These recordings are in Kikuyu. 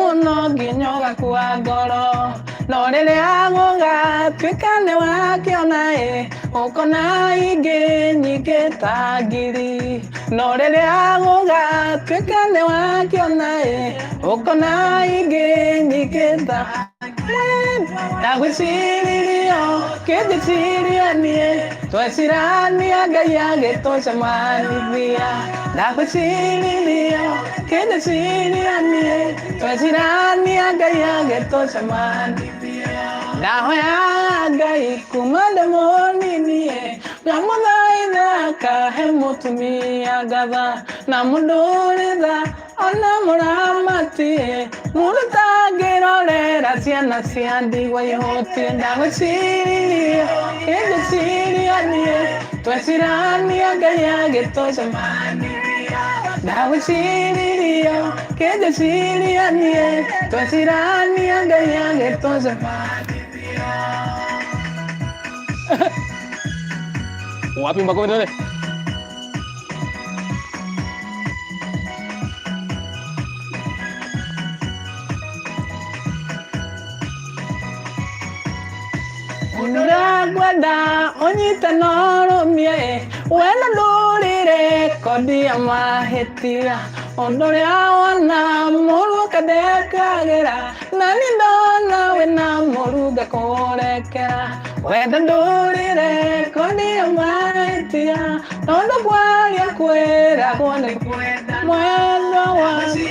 Mũno nginya ũgakua ngoro, no rĩrĩa gũgatuĩka nĩ wakĩona ĩ, ũkona ingĩ nyingĩ ta ngiri. No rĩrĩa gũgatuĩka nĩ wakĩona ĩ, ũkona ingĩ nyingĩ ta ndagwĩciririo kĩnjĩciria niĩ, twecirania Ngai agĩtũcemanithia. Ndagwĩciririo kĩnjĩciria niĩ, twecirania Ngai agĩtũcemanithia. Ndahoya Ngai kuma ndĩ mũnini ngamũthaitha akahe mũtumia ngatha na mũndũ ũrĩ tha ona mũramati mũndũ tangĩrorera ciana cia ndigwa ihũtie. Ndagwĩciririo kĩnjĩciria niĩ, twecirania Ngai agĩtũcemanithia. Ndagwĩciririo kĩnjĩciria niĩ, twecirania Ngai agĩtũcemanithia. Wapi makofi tuone? Ndĩrakwenda ũnyite na ũrũmie wendo ndũrĩre kodi ya mahĩtia, ũndũ ũrĩa wona mũru ũkandekagĩra, na niĩ ndona wĩna mũru ngakũrekera. Wendo ndũrĩre kodi ya mahĩtia, tondũ kwaria kwĩragwo nĩ kwenda mwendwa waku.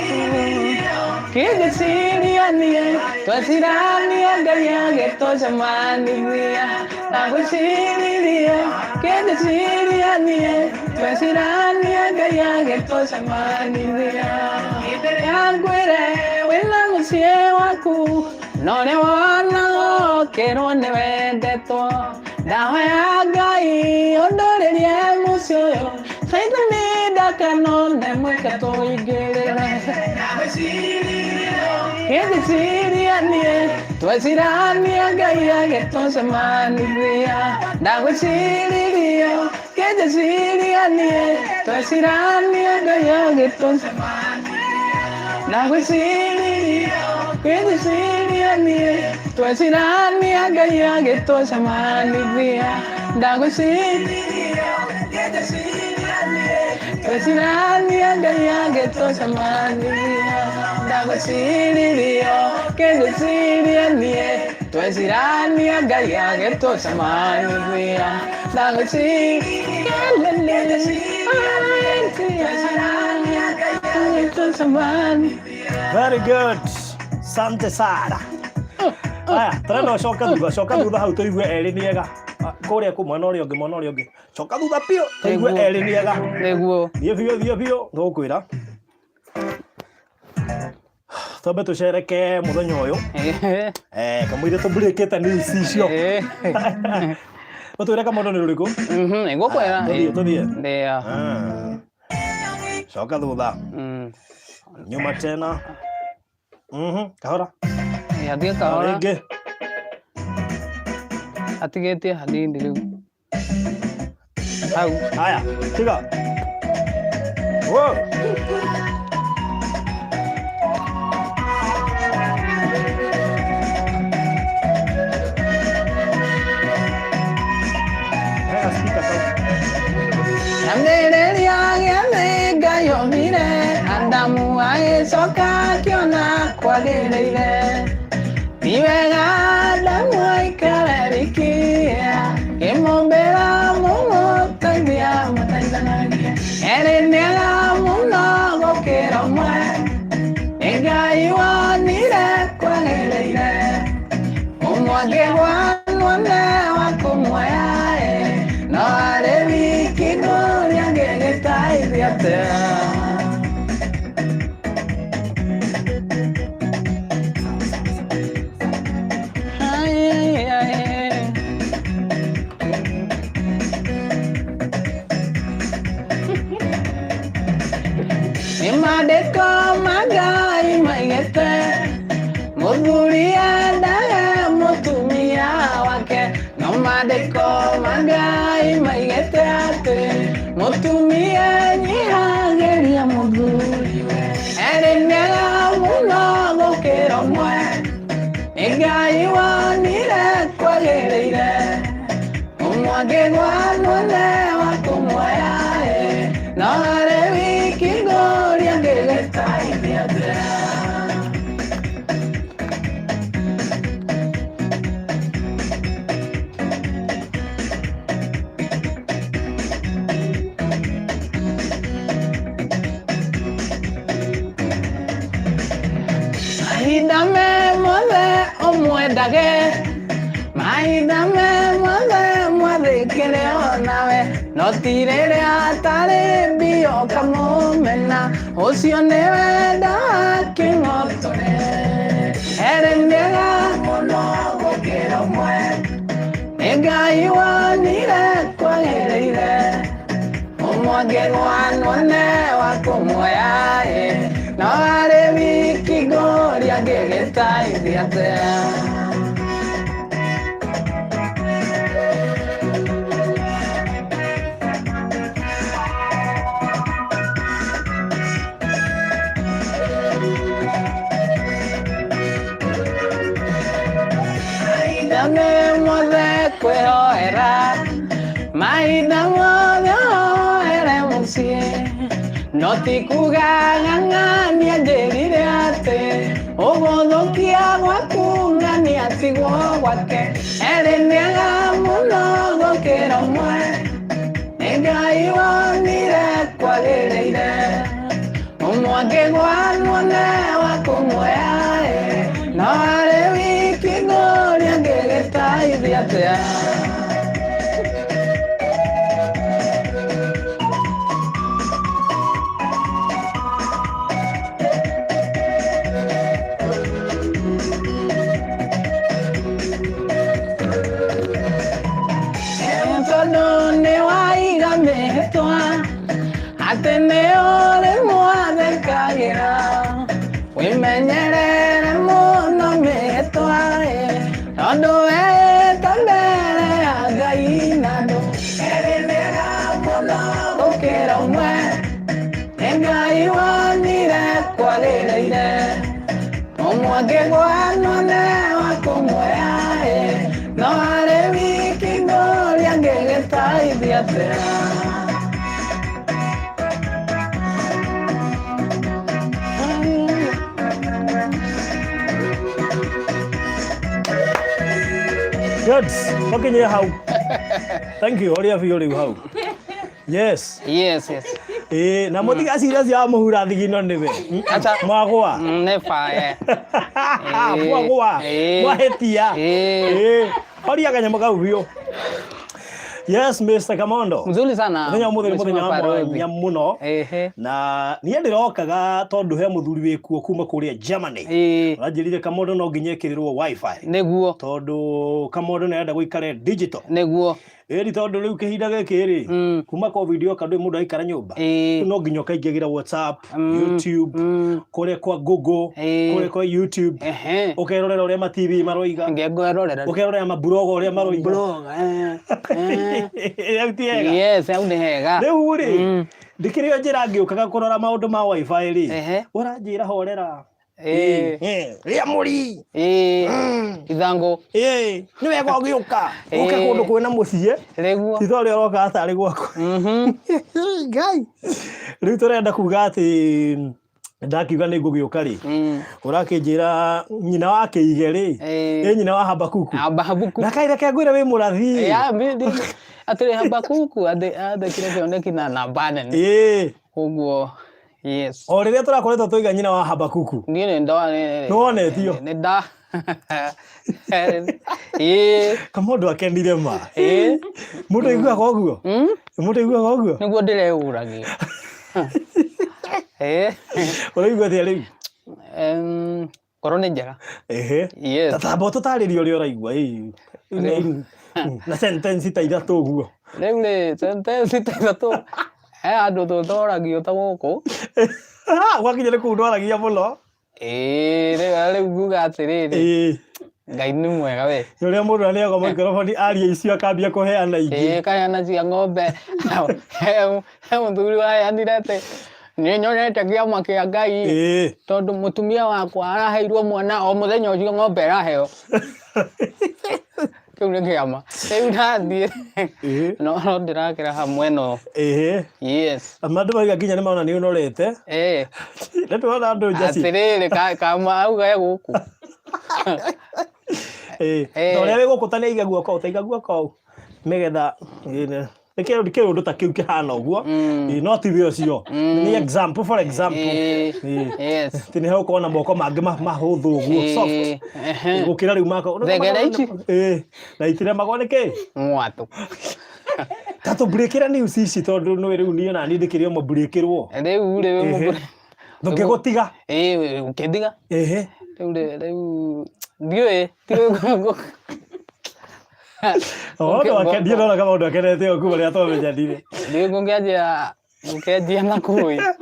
Kĩngĩciria niĩ twecirania Ngai agĩtũcemanithia. Ndagwĩciririe kĩngĩciria niĩ, twecirania Ngai agĩtũcemanithia. Hĩndĩ ĩrĩa ngwĩre wĩna mũciĩ waku, no nĩ wonaga ũkĩrwo nĩ wendetwo. Ndahoya Ngai ũndũrĩrie mũciĩ ũyũ, Caitani ndakanone mweke tũingĩrĩre. Kĩngĩciria niĩ twecirania Ngai agĩtũcemanithia. Ndagwĩciririo kĩngĩciria niĩ, twecirania Ngai agĩtũcemanithia. Ndagwĩciririo kĩngĩciria niĩ, twecirania Ngai agĩtũcemanithia. Ndagwĩciririo kĩngĩciria niĩ, twecirania Ngai agĩtũcemanithia. Ndagwĩciririo kĩngĩciria niĩ, twecirania Ngai agĩtũcemanithia. Ndagwĩciririo agĩtũcemanithia. Very good. Sante Sara. Aya, tũrenda ũcoke thutha, coka thutha hau tũigue erĩ nĩ ega. Ah, kũrĩa kũ mwena ũrĩa ũngĩ, mwena ũrĩa ũngĩ. Coka thutha biũ tũigue Nĩguo. erĩ nĩ ega. Nĩguo. Thiĩ biũ, thiĩ biũ, tũgũkwĩra. Twambe tũcereke mũthenya ũyũ. Eh, kamũira tũmburĩkĩte news icio. Ũtwĩre kamũndũ nĩ rũrĩkũ? Nĩngũkwĩra. Tũthiĩ, tũthiĩ. Ndio. Ah. Coka thutha. Nyuma tena. Kahora. Athiĩ kahora. Rĩngĩ. Atigĩtie hanini rĩu. Hau. Haya, tiga. Wow. Hega speaker kau. Kĩambĩrĩria gĩa thĩ Ngai ombire Adamu, agĩcoka akĩona kwagĩrĩire. Ti wega Adamu aikare wiki, kĩmũmbĩra mũmũteithia mũteithanagie. Erĩ nĩega mũno gũkĩra ũmwe, nĩ Ngai wonire kwagĩrĩire. Ũmwe angĩgwanwo wa kũmuoya ĩ, no arĩ wiki ndũrĩ angĩgĩteithia atĩa. Ai, ai, ai. Nĩ maandĩko ma Ngai maigĩte mũthuri endage mũtumia wake, no maandĩko ma Ngai maigĩte atĩ mũtumia nyihagĩria mũthuriwe. Erĩ nĩega mũno gũkĩra Ũmwe angĩgwa mwene wa kũmuoya ĩ, no arĩ wiki ngũria angĩgĩteithia atĩa? Mahinda me mothe ũmwendage, mahinda me mothe mwathĩkĩre onawe, no ti rĩrĩa atarĩ mbia ũkamũmena, ũcio nĩwe ndawa kĩng'otore. Erĩ mĩega mũno gũkĩra ũmwe, nĩ Ngai wonire kwagĩrĩire, ũmwe angĩgwa mwene wa kũmuoya ĩ, no arĩ wiki ngũria angĩgĩteithia atĩa? Mahinda me mothe kwĩhoera, mahinda mothe hoere mũciĩ, no ti kuga ng'ang'ania njĩrire atĩ ũgũthũkia gwaku ng'ania tigwo gwake, erĩ nĩega mũno gũkĩra ũmwe, nĩ Ngai wonire kwagĩrĩire, ũmwe angĩgwa mwene wa kũmuoya ĩ, no arĩ wiki ngũria angĩgĩteithia atĩa? Tondũ nĩ waiga mĩhĩtwa atĩ nĩ ũrĩ mwathĩkagĩra, wĩmenyerere mũno mĩhĩtwa ĩ, tondũ wehĩta mbere ya Ngai na andũ. Erĩ mĩega mũno gũkĩra ũmwe, nĩ Ngai wonire kwagĩrĩire, ũmwe angĩgwa mwene wa kũmuoya ĩ, no arĩ wiki ngũria angĩgĩteithia atĩa? Good. Twakinyire hau. Thank you. Horia biũ rĩu hau. Yes. Yes, yes. Ĩĩ, na mũtigaciria cia mũhura thigino nĩwe. Acha. Mwagwa. Nĩ ba, eh. Mwagwa. Ĩĩ. Mwahĩtia. Ĩĩ. Ĩĩ. Horia kanyamũ kau biũ. Yes, Mr. Kamondo. Mzuri sana. Mũthenya ũmũthĩ nĩ mũthenya Mheshimiwa wa Barothi. mwanya mũno. Ehe. Na niĩ ndĩrokaga tondũ he mũthuri wĩkuo kuma kũrĩa Germany. Ĩĩ. Ũranjĩrire Kamondo no nginya ĩkĩrĩrwo wifi. Nĩguo. Tondũ Kamondo nĩ arenda gũikare digital. Nĩguo. Ĩni tondũ rĩu kĩhinda gĩkĩ rĩ, kuma covid yoka ndũrĩ mũndũ aikara nyũmba. Ĩĩ. No nginya ũkaingĩra WhatsApp, YouTube, kũrĩa kwa Google, kũrĩa kwa YouTube, Ehe. ũkerorera ũrĩa ma TV maroiga, Ngengwerorera. ũkerorera maburogo ũrĩa maroiga. Blog. Eh. Eh. Rĩu ti hega. Yes, hau nĩ hega. Rĩu rĩ, ndĩkĩrĩ o njĩra ngĩũkaga kũrora maũndũ ma wifi rĩ, Ehe. ũranjĩra horera. Ĩĩ. Rĩa mũri. Ĩĩ. Ithangũ. Ĩĩ, nĩ wega ũgĩũka. Ũke Ĩĩ. kũndũ kwĩna mũciĩ. Nĩguo. Ti ta ũrĩa ũroka atarĩ gwaku. Ngai. Rĩu tũrenda kuga atĩ ndakiuga nĩ ngũgĩũka rĩ, ũrakĩnjĩra nyina wa kĩige rĩ, Ĩĩ. ĩ nyina wa Habakuku. Habakuku. Na kaĩ reke ngwĩre wĩ mũrathi. Ya, atĩrĩ Habakuku andĩkire kĩoneki na namba nene. Ĩĩ. Koguo yes. O rĩrĩa tũrakoretwo tũiga nyina wa Habakuku. Niĩ nĩ ndo Nĩwonetio? Nĩ nda. Ĩĩ. Kamondo akenire ma. Ĩĩ. Mũndũ aiguaga ũguo? Mũndũ aiguaga ũguo? Nĩguo ndĩreũragia. Ĩĩ. Ũraigua atĩa rĩu? Ngoro nĩ njega. Ehe. Yes. Tamba ũtũtarĩrie ũrĩa ũraigua. Ĩĩ. Na sentence ta ithatũ ũguo. Rĩu rĩ, sentence ta ithatũ he handũ tũtoragio ta gũkũ. Gwakinya nĩ kũu ndwaragia mũno. Ĩĩ, rĩu nguga atĩrĩrĩ, Ĩĩ. Ngai nĩ mwega we. Nĩ ũrĩa mũndũ aneagwo microphone aria icio akambia kũheana ingĩ. Ĩĩ, kaheana cia ng'ombe. He mũthuri waheanire atĩ nĩ nyonete kĩama kĩa Ngai. Ĩĩ. Tondũ mũtumia wakwa araheirwo mwana o mũthenya ũcio ng'ombe ĩraheo. Kĩu nĩ kĩama. Rĩu ndathiĩ no no ndĩrakĩra hamwe no. Yes. Andũ mauga nginya nĩ marona nĩ ũnorete. Nĩ tũrona andũ njaci. Atĩrĩrĩ kama auga e gũkũ. Ta ũrĩa wĩ gũkũ ta nĩ aiga guoko, ta iga guoko ũũ nĩgetha nĩ kĩũndũ ta kĩu kĩhana ũguo. No ti we ũcio. Nĩ example, for example. Yes. Atĩ nĩ hegũkorwo na moko mangĩ mahũthũ ũguo, soft. Gũkĩra rĩu mako. Thegere ici? Na itiremagwo nĩ kĩ? Mwatũ. Ta tũmburĩkĩre news ici tondũ nĩ rĩu niĩ na niĩ ndĩkĩrĩ o mũmburĩkĩrwo. Rĩu rĩ wĩ mũmbũrĩ. Ndũngĩgũtiga. Ũkĩndiga. Rĩu rĩ rĩu ndiũĩ ndiũĩ Maũndũ ake ndiĩ ndonaga maũndũ akenete o kuma rĩrĩa twamenyanire. Ndiũĩ ngũkĩanjia ngũkĩanjia na kũĩ.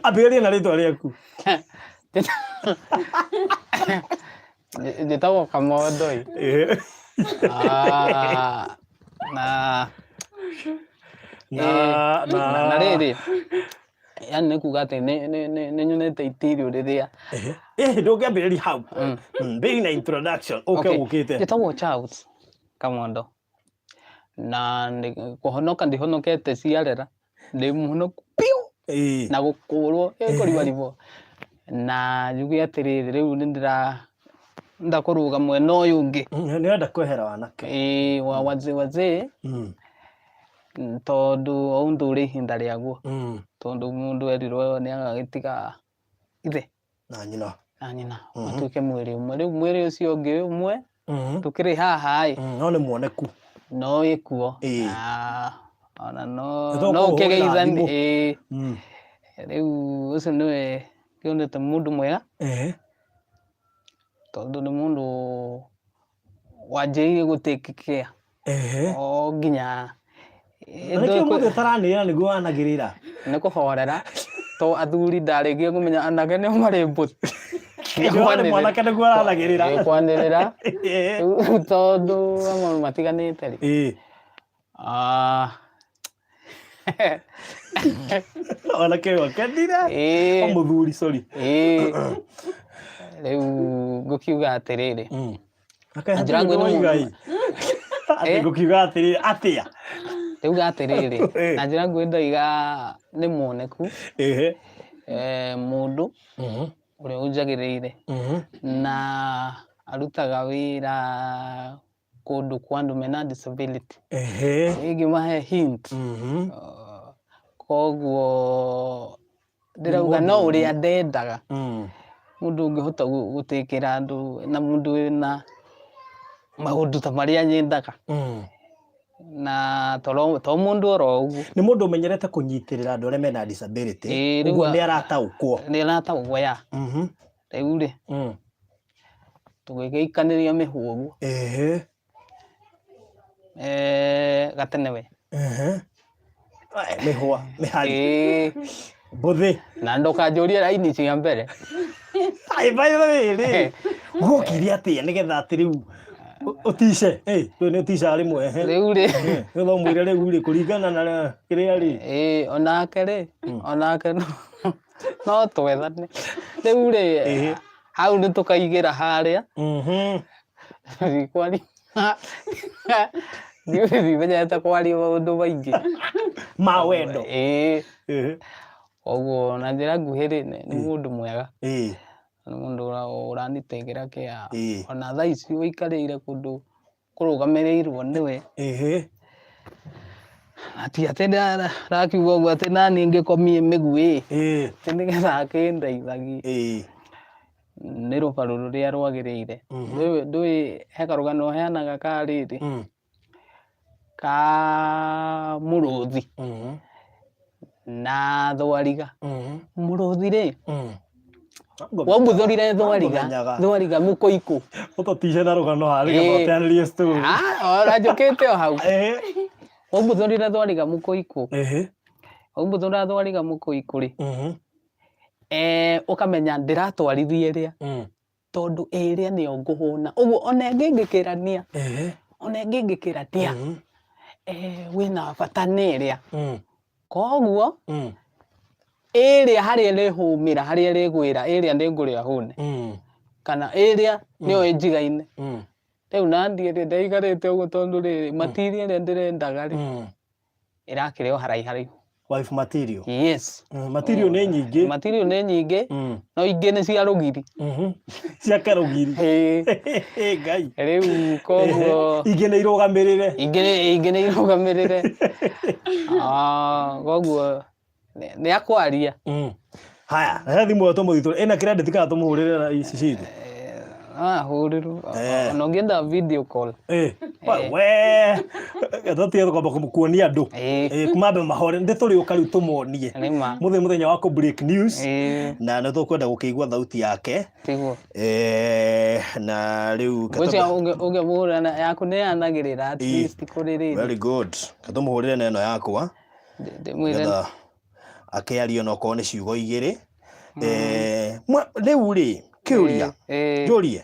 Ambĩrĩria na rĩtwa rĩaku. Njĩtagwo Kamondo ĩ. Ah, na Na na na rĩrĩ yani nĩ kuga atĩ nĩ nyonete itirio rĩrĩa Ndũngĩambĩrĩria hau. Mbĩrĩria na introduction ũke Okay. ũkĩte. Njĩtagwo Charles Kamondo na kũhonoka ndihonokete ciarera ndĩ mũhonoku biũ na gũkũrwo ĩkũribaribwo na njuge atĩrĩrĩ rĩu nĩ ndĩra ndakũrũga mwena ũyũ ũngĩ. Nĩ ũrenda kwehera wanake. Ĩĩ wa wazee wazee tondũ o ũndũ ũrĩ ihinda rĩaguo. Tondũ mũndũ erirwo nĩ agagĩtiga ithe Na nyina. Na nyina matuĩke mwĩrĩ ũmwe. Rĩu mwĩrĩ ũcio ũngĩ ũmwe tũkĩrĩ haha ĩ. No nĩ muoneku. No ĩkuo. Ona no no ũkĩgeithanie. Ĩĩ. Rĩu ũcio nĩwe ngĩonete mũndũ mwega. Tondũ nĩ mũndũ wanjĩrĩirie gũ take care o nginya Na nĩkĩo ũmũthĩ ũtaranĩrĩra nĩguo wanagĩrĩra. Nĩ kũhorera to athuri ndarĩkia kũmenya anake nĩo marĩ mbũtũ. Nĩ mwanake nĩguo aranagĩrĩra. Kwanĩrĩra tondũ wa maũndũ matiganĩte rĩ. Ah. Mwanake ũyũ akenire. O mũthuri, sorry. Rĩu ngũkiuga atĩrĩrĩ. Na njĩra nguhĩ nĩ mũndũ Atĩ ngũkiuga atĩrĩrĩ atĩa? Ndauga atĩrĩrĩ, na njĩra nguhĩ ndauga nĩ muoneku, mũndũ ũrĩa ũnjagĩrĩire na arutaga wĩra kũndũ kwa andũ mena disability. Ingĩmahe hint, koguo ndĩrauga no ũrĩa ndendaga mũndũ ũngĩhota gũtĩkĩra andũ na mũndũ wĩna maũndũ ta marĩa nyendaga na to mũndũ oro ũguo. Nĩ mũndũ ũmenyerete kũnyitĩrĩra andũ arĩa mena disability, ũguo nĩ arataũkwo. Nĩ arataũkwo ya. Rĩu rĩ, tũgĩgĩikanĩria mĩhũ ũguo. Gatene we. Mĩhwa, mĩhari. Mbũthĩ. Na ndũkanjũrie raini cia mbere. Ai, by the way rĩ, gwokire atĩa nĩgetha atĩ rĩu ũtice? Rĩu nĩ ũticaga rĩmwe. Rĩu rĩ. Nĩgetha ũmwĩre rĩu rĩ, kũringana na kĩrĩa rĩ. Ĩĩ, onake rĩ, onake no twethane. Rĩu rĩ, hau nĩ tũkaigĩra harĩa. Ndikwaria ndimenyete kwaria maũndũ maingĩ ma wendo. Ĩĩ. Koguo na njĩra nguhĩ rĩ, nĩ mũndũ mwega. Nĩ mũndũ ũranitĩkĩra kĩa ona thaa ici ũikarĩire kũndũ kũrũgamĩrĩirwo nĩwe. Na ti atĩ ndakiuga ũguo atĩ naniĩ ngĩkomie mĩguĩ, atĩ nĩgetha akĩndeithagie. Nĩ rũbaru rũrĩa rwagĩrĩire. Ndũĩ he karũgano heanaga ka rĩrĩ, ka mũrũthi na thwariga. Mũrũthi rĩ, wambuthũrire thwariga, thwariga mũkũikũ. Ũtũtice na rũgano haha nĩgetha ũteanĩrie story. Ona njũkĩte o hau. Wambuthũrire thwariga mũkũikũ. Wambuthũra thwariga mũkũikũ rĩ, ũkamenya ndĩratwarithia ĩrĩa tondũ ĩrĩa nĩyo ngũhũna. Ũguo ona ĩngĩ ĩngĩkĩrania, ona ĩngĩ ĩngĩkĩrania, wĩna bata na ĩrĩa. Koguo ĩrĩa harĩa ĩrĩhũmĩra, harĩa ĩrĩgwĩra, ĩrĩa nĩngũrĩa hũne, kana ĩrĩa nĩyo ĩnjigaine. Rĩu nandie rĩ, ndaikarĩte ũguo tondũ rĩrĩ, material ĩrĩa ndĩrendaga rĩ, ĩrakĩrĩ o haraiharaihu. Wife material. Yes. Material nĩ nyingĩ. Material nĩ nyingĩ, no ingĩ nĩ cia rũgiri. Cia karũgiri. Ĩĩ. Ngai. Rĩu koguo Ingĩ nĩ irũgamĩrĩre. Ingĩ nĩ irũgamĩrĩre. Ah, koguo nĩ akwaria. Haya, he thimũ ĩyo tũmũthitũre. Ĩna credit kana tũmũhũrĩre na ici citũ? Ahũrĩrwo. Ona ũngĩenda video call. We tũtige kwamba kuonia andũ. Mambe mahore ndĩ tũrĩũka rĩu tũmonie. Nĩma. Mũthĩ mũthenya wa kũ break news. Ĩĩ. Na nĩ tũkwenda gũkĩigua thauti yake. Tiguo. Na rĩu Ngwĩciria ũngĩmũhũrĩra na yaku nĩ yanagĩrĩra at least kũrĩ rĩrĩ. Very good. Tũmũhũrĩre na ĩno yakwa. Ndĩmwĩre. Nĩgetha akĩario no korwo nĩ ciugo igĩrĩ. Rĩu rĩ, kĩũria. Njũrie.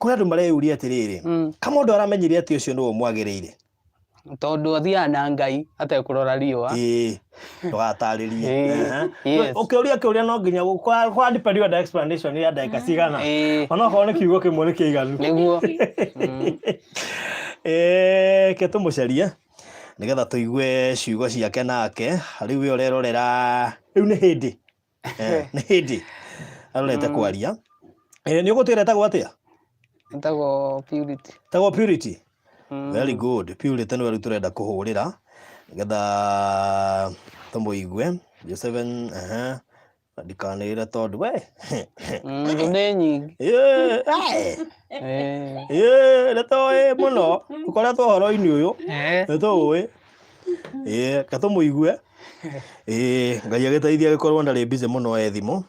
Kũrĩ andũ mareyũria atĩrĩrĩ, Kamondo aramenyire atĩ ũcio nĩwe ũmwagĩrĩire? Tondũ athiaga na Ngai atekũrora riũa. Ĩĩ, ndũgatarĩrie. Ĩĩ, yes. Ũkĩũria kĩũria no nginya kwa depend on the explanation ya ndagĩka cigana. Onokorwo nĩ kiugo kĩmwe nĩ kĩiganu. Nĩguo. Reke tũmũcarie nĩgetha tũigue ciugo ciake nake. Rĩu we ũrerorera, rĩu nĩ hĩndĩ. Nĩ hĩndĩ arorete kwaria. Nĩ ũgũtwĩra etagwo atĩa? Etagwo Purity. Etagwo Purity? Very good. Purity nĩwe rĩu tũrenda kũhũrĩra nĩgetha tũmũigue. 07, ndikanĩrĩre tondũ we. Thũ nĩ nyingĩ. Ĩĩ, nĩ tũĩ mũno. Ũkoretwo ũhoro-inĩ ũyũ. Nĩ tũĩ. Ĩĩ, reke tũmũigue. Ĩĩ, Ngai agĩteithie agĩkorwo ndarĩ busy mũno e thimũ.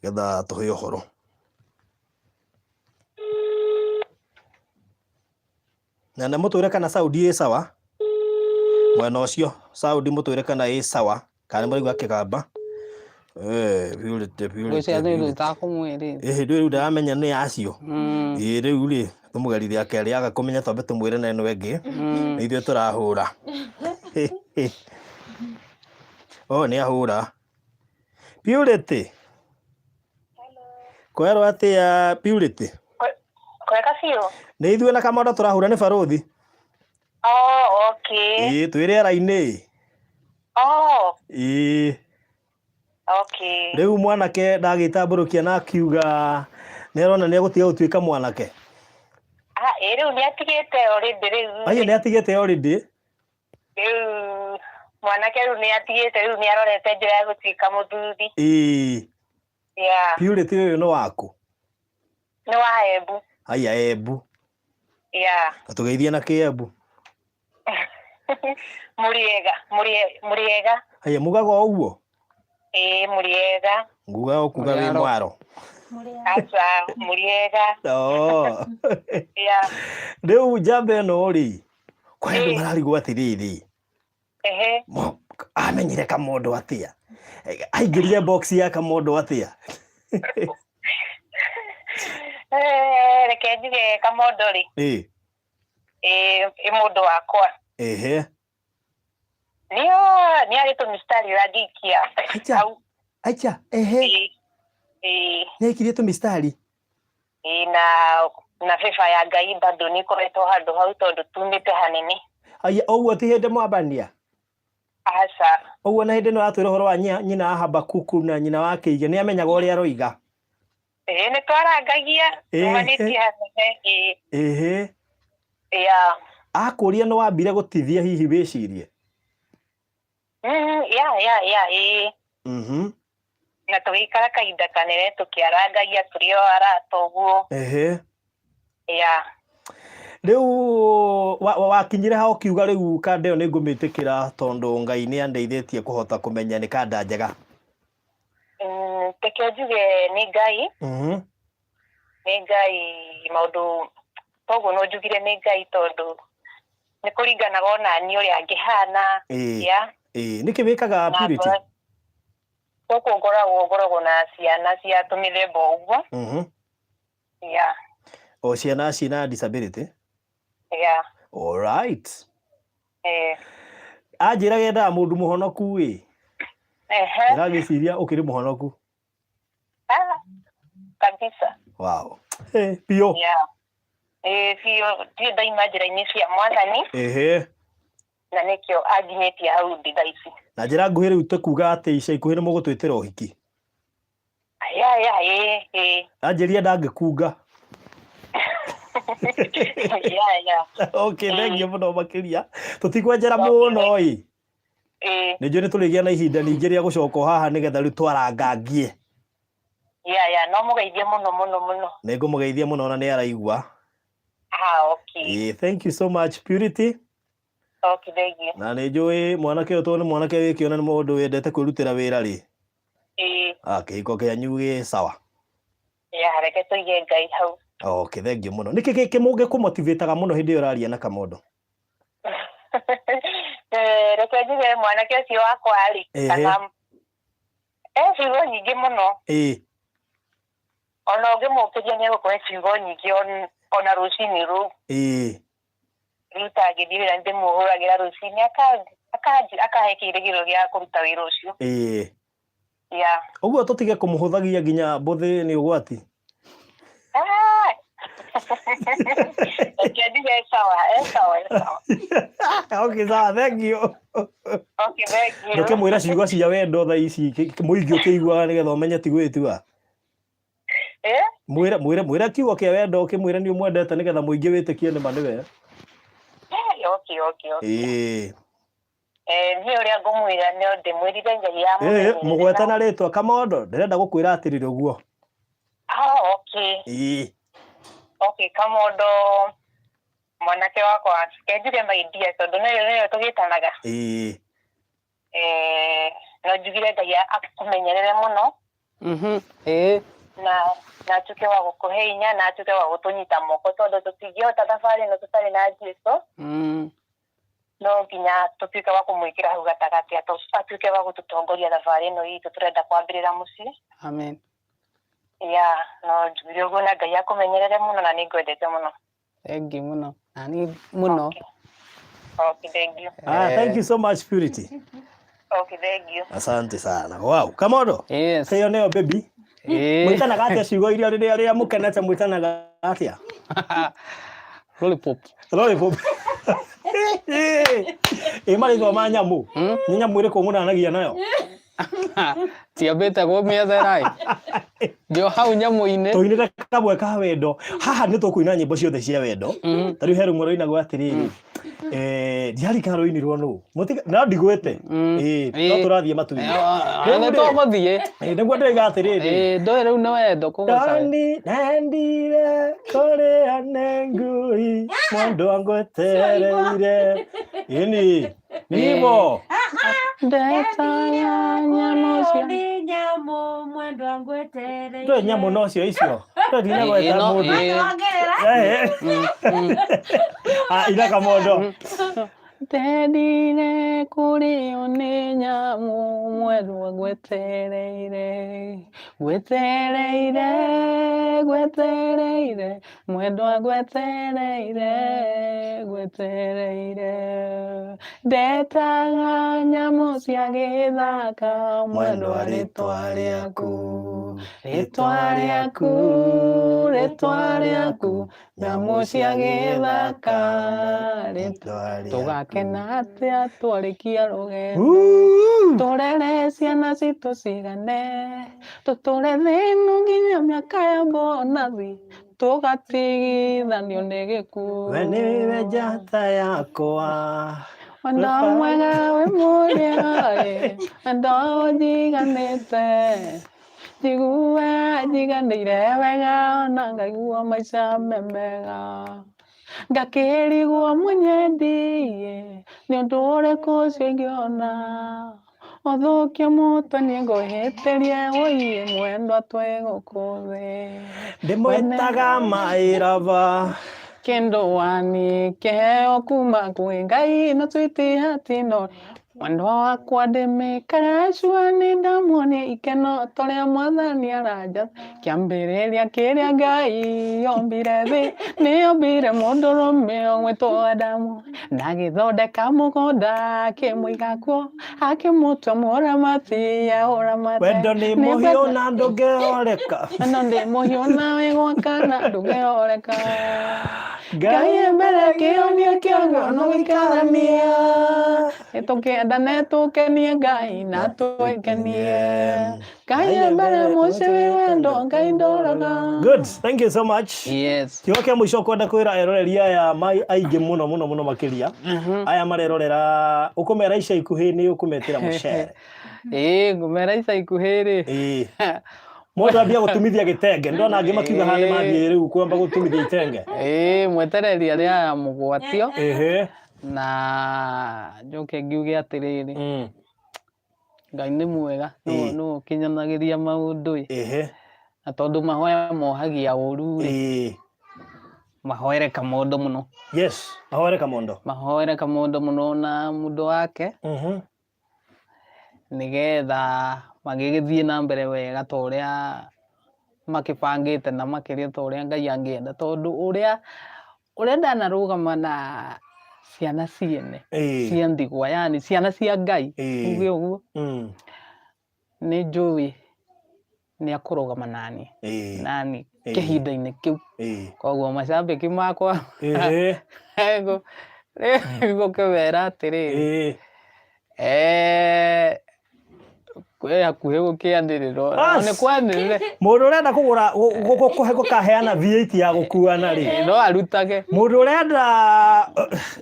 Nĩgetha tũhe ũhoro. Na nĩ mũtwĩre kana sound ĩ sawa. Mwena ũcio sound mũtwĩre kana ĩ sawa kana nĩ mũraigua kĩgamba. Purity, Purity, Ngwĩciria nĩ Purity. ũtakũmwĩrĩte. Ĩhĩ, rĩu ndaramenya nĩ acio. Ĩĩ, rĩu rĩ, tũmũgerithia akerĩ aga kũmenya twambe tũmwĩre na ĩno ĩngĩ. Nĩ ithuĩ tũrahũra. Oh, nĩ ahũra. Purity. Kwerwo atĩa Purity? Kwega biũ. Nĩ ithuĩ na Kamondo tũrahũra nĩ barũthi. Oh, okay. Ĩĩ, twĩ rĩera-inĩ. Oh, Ĩĩ. okay. Rĩu mwanake ndagĩtambũrũkia na akiuga nĩ arona nĩ egũtiga gũtuĩka mwanake. Ah, ĩ rĩu nĩ atigĩte already rĩu. Aiyo nĩ atigĩte already. Rĩu mwanake rĩu nĩ atigĩte rĩu nĩ arorete njĩra ya gũtuĩka mũthuri. Ĩĩ. Yeah. Purity ũyũ nĩ waku? Nĩ wa Embu. Haiya Embu. Yeah. Na tũgeithie na kĩembu. Mũrĩega, mũrĩega. Haiya mugaga o ũguo? Ĩĩ mũrĩega. Nguga o kuga wĩ Mũrĩaro. mwaro. Aca, mũrĩega. Oh. Yeah. Rĩu njamba ĩno rĩ, kwĩ andũ Ĩĩ. mararigwo atĩrĩrĩ, Ehe. Amenyire Kamondo atĩa? Aingĩrire box ya Kamondo atĩa? Reke njuge Kamondo rĩ. Ĩĩ. Ĩ mũndũ wakwa. Ehe. Nĩo nĩ arĩ tũmistari ũrangĩikia. Acha. Hau. Acha, ehe. Ĩĩ. Ĩĩ. Nĩ aikirie tũmistari. Ĩĩ, na favor ya Ngai bado nĩ ĩkoretwo handũ hau tondũ tumĩte hanene. Aya, ũguo ti hĩndĩ mwambania? Aca. Ũguo na hĩndĩ ĩno atwĩra ũhoro wa nyina wa Habakuku na nyina wa Kĩige, nĩ amenyaga ũrĩa aroiga. Ĩĩ, nĩ twarangagia, tumanĩtie hanene, ĩĩ. Ehe. Yeah. Akũria nĩ wambire gũtithia hihi wĩcirie? Yeah, ĩĩ. Na tũgĩikara kahinda kanene tũkĩarangagia tũrĩ o arata ũguo. Ehe. Yeah. Rĩu wakinyire ha ũkiuga rĩu kanda ĩyo nĩ ngũmĩtĩkĩra tondũ Ngai nĩ andeithĩtie kũhota kũmenya nĩ kanda njega? Reke njuge nĩ Ngai. Nĩ Ngai maũndũ koguo no njugire nĩ Ngai tondũ nĩ kũringanaga ona niĩ ũrĩa ngĩhana. Ĩĩ. Yeah. Ĩĩ, nĩkĩ wĩkaga Na Purity? Gũkũ ngoragwo na ciana cia tũmĩthemba ũguo. Yeah. O ciana ciĩna disability? Yeah. All right. Eh. Anjĩra gendaga mũndũ mũhonoku ĩ. Ehe. Ndĩragĩciria ũkĩrĩ mũhonoku. Ah, kabisa. Wow. Biũ. Yeah. Ĩĩ biũ, ndirĩ ndaima njĩra-inĩ cia mwathani. Ehe. Na nĩkĩo anginyĩtie hau ndĩ thaa ici. Na njĩra nguhĩ rĩu tũkuga atĩ ica ikuhĩ nĩ mũgũtwĩtĩra ũhiki. Ya ya ĩĩ ĩĩ. Anjĩria ndangĩkunga. Ya ya. Okay, thank you mũno makĩria. Tũtikwenjera mũno ĩ. Ĩĩ. Nĩ njũĩ nĩ tũrĩgĩa na ihinda ningĩ rĩa gũcoka o haha nĩgetha rĩu twarangangie. Ya ya, no mũgeithie mũno mũno mũno. Nĩ ngũmũgeithia mũno na nĩ araigua. Ah, okay. Ĩĩ, thank you so much Purity. Okay, thank you. Na nĩ njũĩ mwanake ũyũ tondũ nĩ mwanake wĩkĩona nĩ mũndũ wendete kwĩrutĩra wĩra rĩ. Ĩĩ. Ah, kĩhiko kĩanyu gĩ sawa. Ya, reke tũige Ngai hau. Okay, thank you mũno. Nĩkĩ kĩmũgĩkũmotivĩtaga mũno hĩndĩ ĩyo ũraria na Kamondo? Eh, reke njuge mwanake ũcio wakwa rĩ, kana e ciugo nyingĩ mũno. Ona ũngĩmũkĩria nĩ egũkũhe ciugo nyingĩ ona rũcinĩ rũu. Rĩu ta ngĩthiĩ wĩra nĩndĩmũhũragĩra rũcinĩ akahe kĩĩrĩgĩrĩro gĩa kũruta wĩra ũcio. Yeah. Ũguo tũtige kũmũhũthagia nginya mbũthĩ nĩ ũgwati. Ah! Reke njuge e sawa, e sawa, e sawa. Okay, sawa, thank you. Okay, thank you. Ndũkĩmwĩra ciugo cia wendo thaa ici mũingĩ ũkĩiguaga nĩgetha ũmenye ti gwĩtua. Eh? Mwĩre mwĩre mwĩre kiugo kĩa wendo ũkĩmwĩre nĩ ũmwendete nĩgetha mũingĩ wĩtĩkie nĩ ma nĩwe. Eh, okay, okay, okay. Ĩĩ. Eh, niĩ ũrĩa ngũmwĩra no ndĩmwĩrire Ngai Ĩĩ, amũmenyerere mũgwete na na rĩtwa Kamondo, ndĩrenda gũkwĩra atĩrĩrĩ ũguo. Ah, okay. Ĩĩ. Okay, Kamondo mwanake wakwa, reke njuge my dear tondũ nĩyo nĩyo tũgĩtanaga. Ĩĩ. Eh, no njugire Ngai akũmenyerere mũno. Ĩĩ. Na na atuĩke wa gũkũhe hinya na atuĩke wa gũtũnyita moko tondũ tũtingĩhota thabarĩ ĩno tũtarĩ na Jesu. No nginya tũtuĩke wa kũmwĩkĩra hau gatagatĩ atuĩke wa gũtũtongoria thabarĩ ĩno itũ tũrenda kwambĩrĩra mũciĩ. Amen. Ya, no njugire ũguo na Ngai akũmenyerere mũno na nĩ ngwendete mũno. Thank you mũno. Na niĩ mũno. Okay. Okay, thank you. Ah, thank you so much Purity. Okay, thank you. Asante sana. Wow, Kamondo. Yes. Ĩyo nĩyo baby. Ĩĩ. Mwĩtanaga atĩa ciugo iria rĩrĩa rĩrĩa mũkenete mwĩtanaga atĩa? Lollipop. Lollipop. Ĩ marĩtwa ma nyamũ. Nĩ nyamũ ĩrĩkũ mũnanagia nayo? Tiambĩte kũmĩethera ĩ. Ndĩ o hau nyamũ-inĩ. Tũinĩre kamwe ka wendo. Haha nĩ tũkũina nyĩmbo ciothe cia wendo. Ta rĩu he rũmwe rũinagwo atĩrĩrĩ. Ndiarikana rũinirwo nũ. Mũtiga no ndigwĩte. Ĩĩ, no tũrathiĩ matu-inĩ. Rĩu Nĩ tũgũthiĩ. Ĩĩ, nĩguo ndĩroiga atĩrĩrĩ. Ĩĩ, ndũĩ rĩu nĩ wendo kũgoca. Ndani ndendire kũrĩa nĩ ngui mũndũ angwetereire. Ĩni, nibo. Ndetaga nyamũ cia Nĩ nyamũ mwendwa ngwetereire. Ndũĩ nyamũ nocio icio. Ndũĩ ndinagweta Ĩĩ, no, mũndũ. ĩĩ. Ongerera. Eh, Ah, ina kamondo. Ndendire kũrĩo nĩ nyamũ mwendwa ngwetereire ngwetereire ngwetereire mwendwa ngwetereire ngwetereire ndetaga nyamũ cia gĩthaka mwendwa rĩtwa rĩaku rĩtwa rĩaku rĩtwa rĩaku nyamũ cia gĩthaka rĩtwa tũgakena atĩa twarĩkia rũgendo tũrere ciana citũ cigane tũtũre thĩ ĩno nginya mĩaka ya bonathi tũgatigithanio nĩ gĩkuũ. We nĩwe njata yakwa. Wendo mwega wĩ mũrĩa ĩ, wendo ũnjiganĩte njigue njiganĩire wega ona ngaigua maica me mega ngakĩrigwo mwenyendi ĩ, nĩ ũndũ ũrĩkũ ũcio ingĩona ũthũkie mũtwe niĩ ngũhĩtĩrie wũiĩ mwendwa twĩ gũkũ thĩ. Ndĩmwĩtaga mairaba. Kĩndũ wani kĩheo kuma kwĩ Ngai no sweetheart no Mwendwa wakwa ndĩmĩkara nĩ ndamuonia ikeno torĩa mwathani aranja. Kĩambĩrĩria kĩrĩa Ngai ombire thĩ nĩ ombire mũndũrũme ũgwĩtwo Adamu, na agĩthondeka mũgũnda akĩmũiga kuo, akĩmũtua mũramati aũramate. Wendo nĩ mũhiũ na ndũngĩhoreka. Wendo nĩ mũhiũ na wĩgwakana ndũngĩhoreka. Ngai e mbere kĩhonia kĩaguo no gũikarania. Nĩtũkĩendane tũkenie Ngai na twĩkenie. Ngai e mbere mũciĩ wĩ wendo Ngai ndoraga. Good, thank you so much. Yes. Kiugo kĩa mũico kwenda kwĩra eroreri aya aingĩ mũno mũno mũno makĩria aya marerorera ũkũmera ica ikuhĩ nĩ ũkũmetĩra mũcere. Ĩĩ ngũmera ica ikuhĩ rĩ. Ĩĩ. Mũndũ ambia gũtumithia gĩtenge ndona angĩ makiuga haha nĩ mathiĩ rĩu kwamba gũtumithia itenge. Ĩĩ mwetereri arĩa aya mũgwatio. Ĩhĩ. Na njoke ngiuge atĩrĩrĩ, Ngai nĩ mwega, nĩwe ũkinyanagĩria maũndũ ĩ. Na tondũ mahoya mohagia ũru rĩ, mahoere Kamondo mũno. Yes, mahoere Kamondo. Mahoere Kamondo mũno na mũndũ wake. Nĩgetha magĩgĩthiĩ na mbere wega ta ũrĩa makĩbangĩte na makĩria ta ũrĩa Ngai angĩenda, tondũ ũrĩa ũrĩa ndanarũgama na ciana ciene cia ndigwa, yani ciana cia Ngai, uge ũguo, nĩ njũĩ nĩ akũrũgama nani nani kĩhinda-inĩ kĩu. Koguo macambĩki makwa ngũkĩmera atĩrĩrĩ, kwĩ hakuhĩ gũkĩanĩrĩrwo, nĩ kwanĩrĩre. Mũndũ ũrenda kũgũra kũhe gũkaheana V8 ya gũkuana rĩ, no arutage. Mũndũ ũrenda,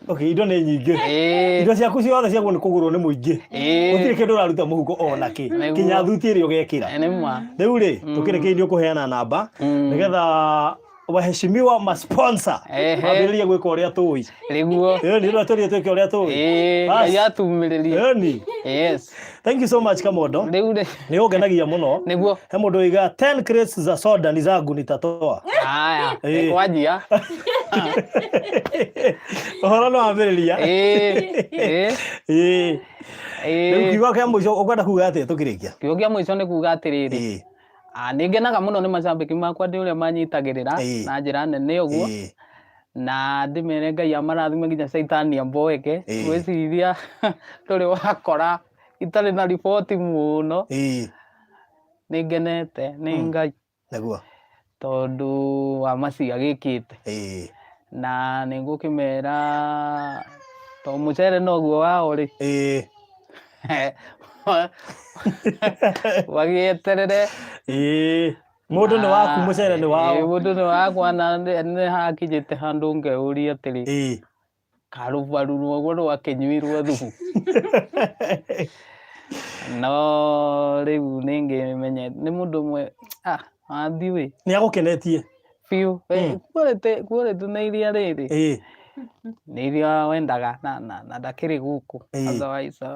okay, indo nĩ nyingĩ, indo ciaku ciothe ciagwo nĩ kũgũrwo nĩ mũingĩ, gũtirĩ kĩndũ ũraruta mũhuko ona kĩ, kinya thuti ĩrĩa ũgekĩra. Rĩu rĩ, tũkĩrĩkĩrĩria ũkũheana namba nĩgetha waheshimiwa ma sponsor mambĩrĩrie gwĩka ũrĩa tũĩ. Nĩguo. Ĩni rĩu tũrĩe twĩke ũrĩa tũĩ. Ngai atumĩrĩrie. Ĩni. Yes. Thank you so much Kamondo. Rĩu rĩ. Nĩ ũngenagia mũno. Nĩguo. He mũndũ oiga 10 crates za soda ni zangu nitatoa. Haya, kwanjia. Ũhoro nĩ wambĩrĩria. Ĩĩ. Rĩu kiugo kĩa mũico ũkwenda kuga atĩa tũkĩrĩkia? Kiugo kĩa mũico nĩ kuga atĩrĩrĩ. Nĩ ngenaga mũno nĩ macambĩki makwa ndĩ ũrĩa manyitagĩrĩra na njĩra nene ũguo. Na ndĩmere Ngai amarathime nginya caitani amboeke. Ngwĩciria ndũrĩ wakora itarĩ na riboti mũno. Nĩ ngenete nĩ Ngai. Nĩguo. Tondũ wa macio agĩkĩte. Na nĩ ngũkĩmera to mũcere noguo wao rĩ. Magĩeterere. Mũndũ nĩ waku, mũcere nĩ wao. Mũndũ nĩ wakwa, na nĩ hakinyĩte handũ ngeyũria atĩrĩ, karũbaru rũguo rwakĩnyuirwo thubu. No rĩu nĩ ngĩmenye nĩ mũndũ ũmwe ndiũĩ. Nĩ agũkenetie. Biũ. Quality nĩ iria rĩrĩ. Nĩ iria wendaga na ndakĩrĩ gũkũ. Otherwise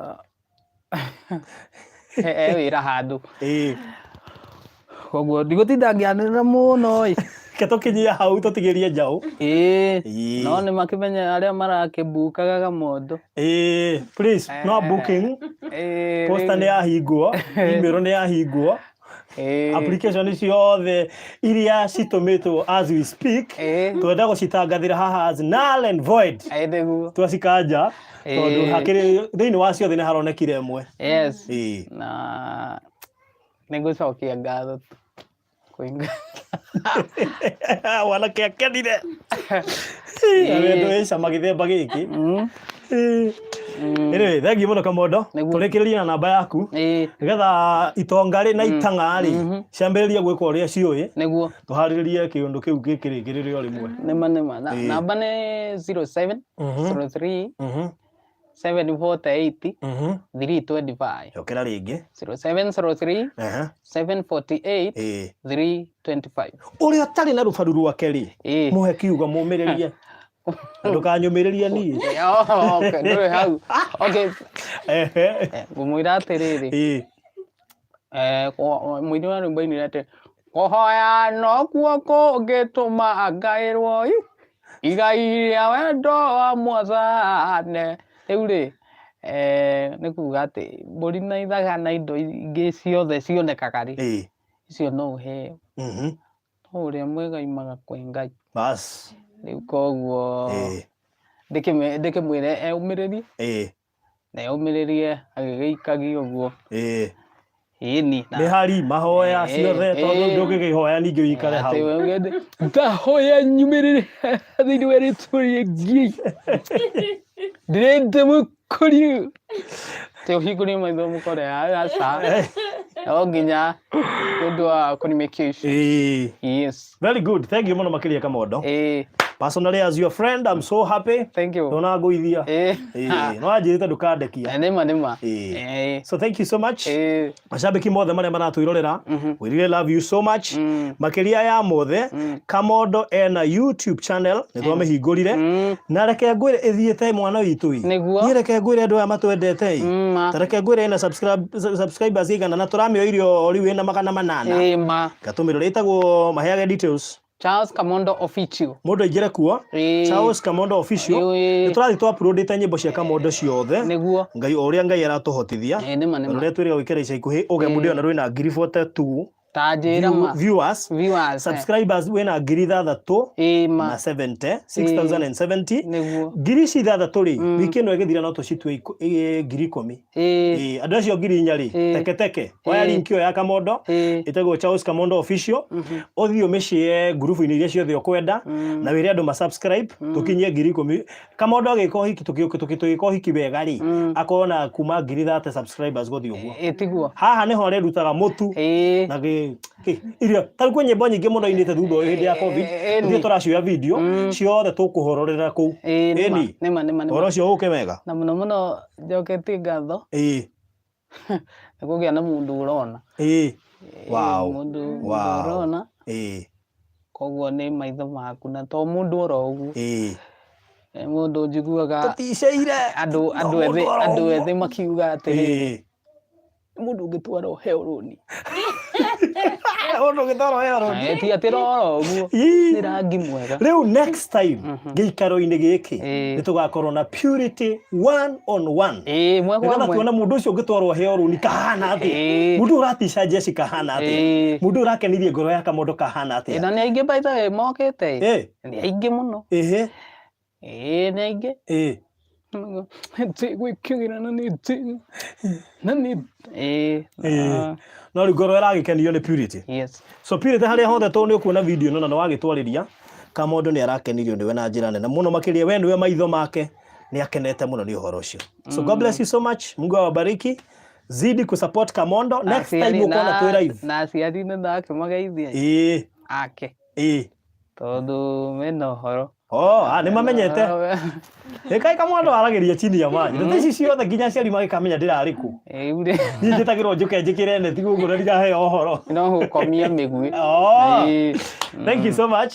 e wĩra handũ. Koguo ndigũtinda ngĩanĩrĩra mũno ĩ. Reke tũkinyie hau tũtigĩrie njaũ. Ĩĩ. No nĩ makĩmenye arĩa marakĩmbukaga Kamondo. Ĩĩ, please, no booking. Posta nĩ yahingwo, email nĩ yahingwo. Application ciothe iria citũmĩtwo as we speak, twenda gũcitangathĩra haha as null and void. Twacikanja tondũ hakĩrĩ thĩinĩ wa ciothe nĩ haronekire ĩmwe. Yes. Na nĩ ngũcokia ngatho tu. Mwanake akenire. Wendo wĩ cama gĩthemba gĩkĩ. Anyway, thank you mũno Kamondo. Tũrĩkĩrĩrie na namba yaku. Nĩgetha itonga rĩ na itang'a rĩ ciambĩrĩrie gwĩka ũrĩa ciũĩ. Nĩguo. Tũharĩrĩrie kĩũndũ kĩu gĩkĩrĩkĩrĩre o rĩmwe. Nĩma nĩma. Namba nĩ 07 03 748 325. Cokera rĩngĩ. 0703 748 325. Ũrĩa ũtarĩ na rũbaru rwake rĩ, mũhe kiugo mũmĩrĩrie. Ndũkanyũmĩrĩrie niĩ. Okay, ndũrĩ hau. Okay. Ngũmwĩra atĩrĩrĩ. Mũini wa rwĩmbo ainire atĩ kũhoya nokuo kũngĩtũma ngaĩrwo igai rĩa wendo wa mwathane. Rĩu rĩ, Eh, nĩ kuga atĩ mbũri na ithaga na indo ingĩ ciothe cionekaga rĩ, icio no ũheo. No ũrĩa mwega aimaga kwĩ Ngai. Bas. Rĩu koguo ndĩkĩmwĩre eũmĩrĩrie na eũmĩrĩrie agĩgĩikagia ũguo. Ĩni na Mĩhari mahoya ciothe tondũ ndũngĩkĩhoya ningĩ ũikare hau. Atĩ we ũgende, ndahoya nyumĩrĩre thĩinĩ wa rĩtwa rĩa Ngai. Ndĩrenda mũkũriũ. Atĩ ũhingũrie maitho mũkore aca. No nginya nĩ ũndũ wa communication. Yes. Very good. Thank you mũno makĩria Kamondo. Personally as your friend, I'm so happy. Thank you. Ndona ngũithia. No anjĩrĩte ndũkandekia. Nĩma nĩma. So thank you so much. Macambĩki mothe marĩa maratwĩrorera, we really love you so much. Makĩria ya mothe, Kamondo ena YouTube channel, nĩ twamĩhingũrire. Na reke ngwĩre ĩthiĩte mwana witũ ĩ. Nĩguo. Niĩ reke ngwĩre andũ aya matwendete ĩ. Ta reke ngwĩre ĩna subscribers igana na tũramĩoire o rĩu ĩna 800. Ma. Gatũmĩrore ĩtagwo maheage details. Charles Kamondo Official. Mũndũ aingĩre kuo. Charles Kamondo Official. Nĩ tũrathiĩ tũ uploadĩte nyĩmbo cia Kamondo ciothe. Nĩguo. Ngai o ũrĩa Ngai aratũhotithia. Nĩma nĩma. Rũrĩa twĩrĩga gwĩkĩra ica ikuhĩ ũgemu ndĩona rwĩna ngiri 42 Ta njĩra ma. viewers. Viewers. Subscribers wĩna 6000 Ma. na 70, 6070. Nĩguo. Ngiri ici ithathatũ rĩ, wiki ĩno ĩgĩthira no tũcitue 10,000. Andũ acio 4,000 rĩ, teke teke. Oya link ĩyo ya Kamondo, ĩtagwo Charles Kamondo Official. Ũthiĩ ũmĩshare ngurubu-inĩ iria ciothe ũkwenda, na wĩre andũ ma subscribe, tũkinyie 10,000. Kamondo agĩka ũhiki, tũgĩka ũhiki wega rĩ, akorwo na kuma 30,000 subscribers gũthiĩ ũguo. Tiguo. Haha nĩho arĩrutaga mũtu. Na irio. Ta rĩu kwĩ nyĩmbo nyingĩ mũno inĩte thutha ũyũ hĩndĩ ya COVID. Ithuĩ tũracioya video, ciothe tũkũhororera kũu. Nĩma, nĩma, nĩma, nĩma. Ũhoro ũcio ũke wega. Na mũno mũno njoketie ngatho. Nĩ kũgĩa na mũndũ ũrona. Wow. Mũndũ ũrona. Koguo nĩ maitho maku na to mũndũ oro ũguo. Nĩ mũndũ njiguaga Tũticeire. andũ ethĩ, andũ ethĩ makiuga atĩrĩrĩ, nĩ mũndũ ũngĩtwara ũheo rũni. Mũndũ ũngĩtwara ũheo rũni. Ti atĩ roro ũguo. Nĩ rangi mwega. Rĩu next time gĩikaro-inĩ gĩkĩ nĩ tũgakorwo na Purity one on one. Mwe kwa Nĩgetha mwe. tuone mũndũ ũcio ũngĩtwarwo ũheo rũni kahana atĩa. Mũndũ ũratica jeshi kahana atĩa. Mũndũ ũrakenirie ngoro ya Kamondo kahana atĩa. Na nĩ aingĩ by the way mokĩte. Nĩ aingĩ mũno. Nĩ aingĩ. Gwĩkĩra na nĩ na nĩ No rĩu ngoro ĩragĩkenio nĩ Purity. Yes. So Purity harĩa hothe tondũ nĩ ũkuona video ĩno na nĩ wagĩtwarĩria, Kamondo nĩ arakenirio nĩwe na njĩra nene mũno makĩria we nĩwe maitho make nĩ akenete mũno nĩ ũhoro ũcio. So God bless you so much. Mungu awabariki. Zidi kusupport Kamondo. Next time ũkona twĩ live. Na aciari nĩ ndakĩmageithia. Ake. Tondũ mena ũhoro. Oh, nĩ mamenyete. Ĩkai Kamondo aragĩria chini ya maji. Ndeto ici ciothe nginya aciari magĩkamenya ndĩrarĩ kũ. Rĩu rĩ. Niĩ njĩtagĩrwo njũke njĩkĩre neti gũkũ na ndigaheo ũhoro. No gũkomia mĩguĩ. Oh. Thank you so much.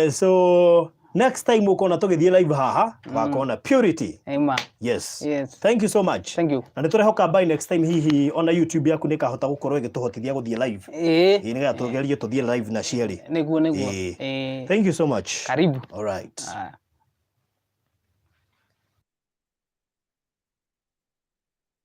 So next time ũkona tũgĩthiĩ live haha, tũgakorwo na Purity. Ĩma. Yes. Yes. Thank you so much. Thank you. Na nĩ tũrehoka by next time hihi ona YouTube yaku nĩ ĩkahota gũkorwo ĩgĩtũhotithia gũthiĩ live. Nĩgetha tũgerie tũthiĩ live na cierĩ. Nĩguo, nĩguo. Thank you so much. Karibu. All right.